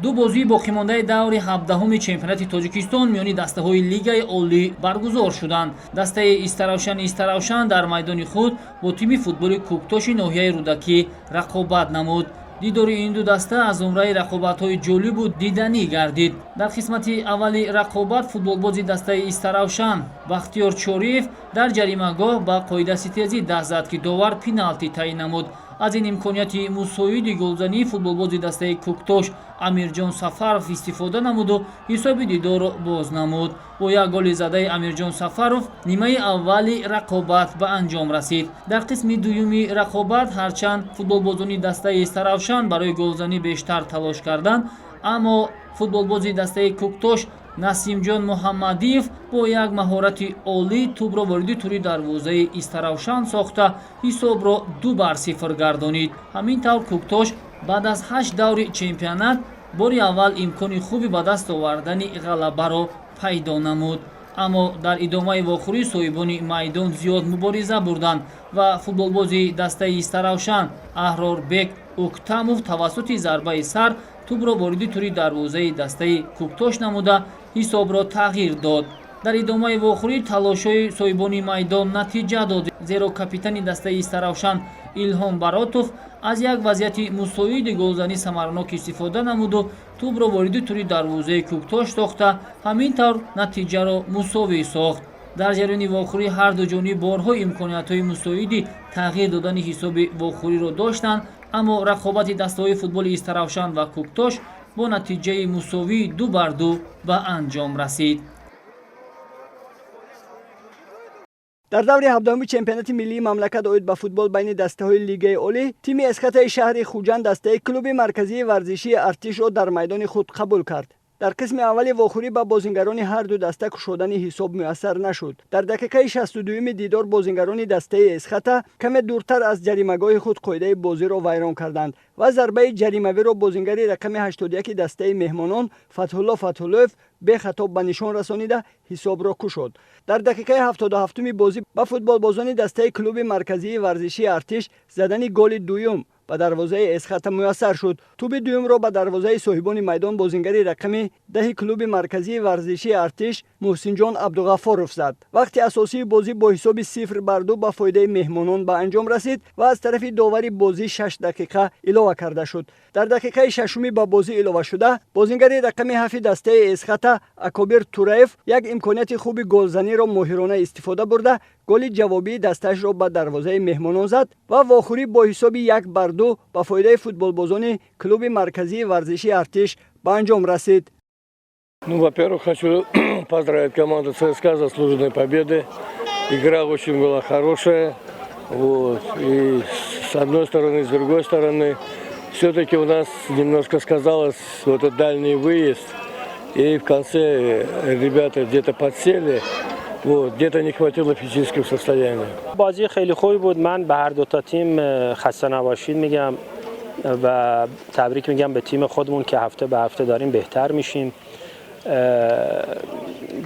Ду бозии боқимондаи даври 17-уми чемпионати Тоҷикистон миёни дастаҳои Лигаи Олӣ баргузор шуданд. Дастаи Истаравшани Истаравшан дар майдони худ бо тими футболи Кӯктоши ноҳияи Рӯдакӣ рақобат намуд. Дидори ин ду даста аз зумраи рақобатҳои ҷолибу диданӣ гардид. Дар қисмати аввали рақобат футболбози дастаи Истаравшан Бахтиёр Чориев дар ҷаримагоҳ ба қоидаситезӣ даст зад, ки довар пеналти таъин намуд. Аз ин имконияти мусоиди голзании футболбози дастаи Кӯктош Амирҷон Сафаров истифода намуду ҳисоби дидорро боз намуд. Бо як голи задаи Амирҷон Сафаров нимаи аввали рақобат ба анҷом расид. Дар қисми дуюми рақобат ҳарчанд футболбозони дастаи Истаравшан барои голзанӣ бештар талош карданд, аммо футболбози дастаи Кӯктош Насимҷон Муҳаммадиев бо як маҳорати олӣ тӯбро вориди тури дарвозаи Истаравшан сохта, ҳисобро 2-0 гардонид. Ҳамин тавр, Кӯктош баъд аз ҳашт даври чемпионат бори аввал имкони хуби ба даст овардани ғалабаро пайдо намуд. Аммо дар идомаи вохӯрӣ соҳибони майдон зиёд мубориза бурданд ва футболбози дастаи Истаравшан Аҳрорбек Уктамов тавассути зарбаи сар тӯбро вориди тури дарвозаи дастаи Кӯктош намуда, ҳисобро тағйир дод. Дар идомаи вохӯрӣ талошҳои соҳибони майдон натиҷа дод, зеро капитани дастаи Истаравшан Илҳом Баротов аз як вазъияти мусоиди голзанӣ самаранок истифода намуду тӯбро вориди тури дарвозаи Кӯктош сохта, ҳамин тавр натиҷаро мусовӣ сохт. Дар ҷараёни вохӯрӣ ҳарду ҷониб борҳо имкониятҳои мусоиди тағйир додани ҳисоби вохӯриро доштанд, аммо рақобати дастаҳои футболи Истаравшан ва Кӯктош бо натиҷаи мусовии 2-2 ба анҷом расид. Дар даври 17-уми чемпионати миллии мамлакат оид ба футбол байни дастаҳои Лигаи Олӣ тими Эсхатаи шаҳри Хуҷанд дастаи клуби марказии варзишии Артишро дар майдони худ қабул кард. Дар қисми аввали вохӯрӣ ба бозингарони ҳарду даста кушодани ҳисоб муяссар нашуд. Дар дақиқаи 62-юми дидор бозингарони дастаи Эсхата каме дуртар аз ҷаримагоҳи худ қоидаи бозиро вайрон карданд ва зарбаи ҷаримавиро бозингари рақами 81 дастаи меҳмонон Фатҳулло Фатҳуллоев бехато ба нишон расонида, ҳисобро кушод. Дар дақиқаи 77-уми бозӣ ба футболбозони дастаи клуби марказии варзишии Артиш задани голи дуюм ба дарвозаи Эсхата муяссар шуд. Тӯби дуюмро ба дарвозаи соҳибони майдон бозингари рақами 10-и клуби марказии варзишии Артиш Муҳсинҷон Абдуғаффоров зад. Вақти асосии бозӣ бо ҳисоби 0-2 ба фоидаи меҳмонон ба анҷом расид ва аз тарафи довари бозӣ 6 дақиқа илова карда шуд. Дар дақиқаи шашуми ба бозӣ иловашуда бозингари рақами 7-и дастаи Эсхата Акобир Тураев як имконияти хуби голзаниро моҳирона истифода бурда, голи ҷавобии дастаашро ба дарвозаи меҳмонон зад ва вохӯрӣ бо ҳисоби 1-2 ба фоидаи футболбозони клуби марказии варзишии Артиш ба анҷом расид. Ну, во-первых, хочу поздравить команду ЦСКА с заслуженной победой. Игра очень была хорошая. Вот. И с одной стороны, и с другой стороны. Все-таки у нас немножко сказалось вот этот дальний выезд. И в конце ребята где-то подсели. Вот, где-то не хватило физического состояния. بازی خیلی خوبی بود. من به هر دو تا تیم خسته نباشید میگم و تبریک میگم به تیم خودمون که هفته به هفته داریم بهتر میشیم.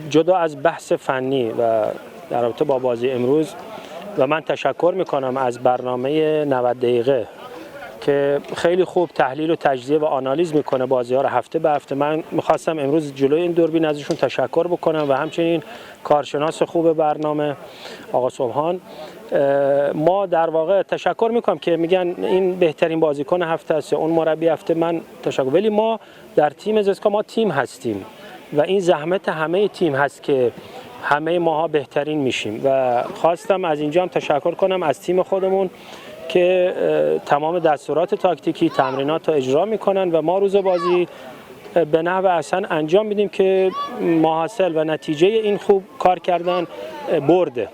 جدا از بحث فنی و در رابطه با بازی امروز و من تشکر میکنم از برنامه 90 دقیقه که خیلی خوب تحلیل و تجزیه و آنالیز میکنه بازی ها رو هفته به هفته. من میخواستم امروز جلوی این دوربین ازشون تشکر بکنم و همچنین کارشناس خوب برنامه، آقا سبحان. ما در واقع تشکر میکنم که میگن این بهترین بازیکن هفته است یا اون مربی هفته، من تشکر، ولی ما در تیم زسکا ما تیم هستیم و این زحمت همه تیم هست که همه ماها بهترین میشیم و خواستم از اینجا هم تشکر کنم از تیم خودمون که تمام دستورات تاکتیکی، تمرینات رو اجرا میکنن و ما روز بازی به نحو احسن انجام میدیم که ماحصل و نتیجه این خوب کار کردن برده.